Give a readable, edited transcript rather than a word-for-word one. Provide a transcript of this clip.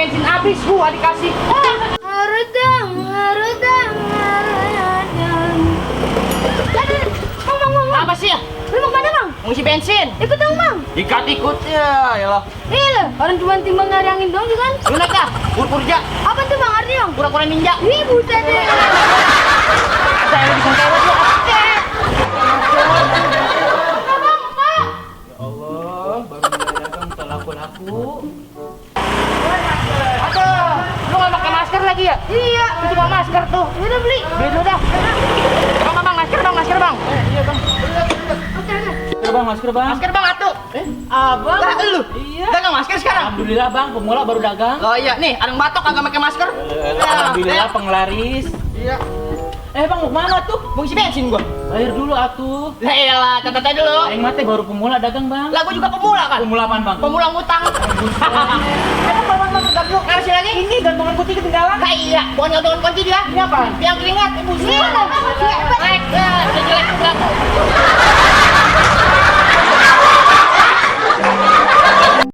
bensin habis gua dikasih. Harudang. Apa sih ya? Lu mau kemana, Bang? Mau isi bensin. Ikut dong, Bang. Ikut ya, yalah. Iya, orang cuma timbang nyari angin doang juga kan? Lu naik dah, pur-purja. Apa tuh, Bang? Artinya, Bang? Pura-pura ninja. Wih, buset deh. Ada yang bisa kayak lu. Allah, baru mulai dagang tak laku-laku. Aduh, lu nggak pakai masker lagi ya? Iya. Itu cuma masker tuh. Udah beli. Beli dulu dah. Bang, masker bang. Iya bang. Masker bang atuh. Abang? Lah lu? Iya. Dagang masker sekarang? Alhamdulillah bang, pemula baru dagang. Oh iya, nih ada yang batok kagak pakai masker. Alhamdulillah penglaris. Iya. Bang mau kemana tuh? Mau isi bensin gua. Bayar dulu atuh. Lah iyalah, catat aja dulu. Aing mate baru pemula dagang bang. Lah gua juga pemula kan. Pemula apaan bang? Pemula ngutang. Bang, gabung. Ngasih lagi? Ini gantungan kunci ketinggalan. Lah iya, bukan gantungan kunci dia. Ini apa? Yang keringat, ibu sih. Iya, Bang. Naik.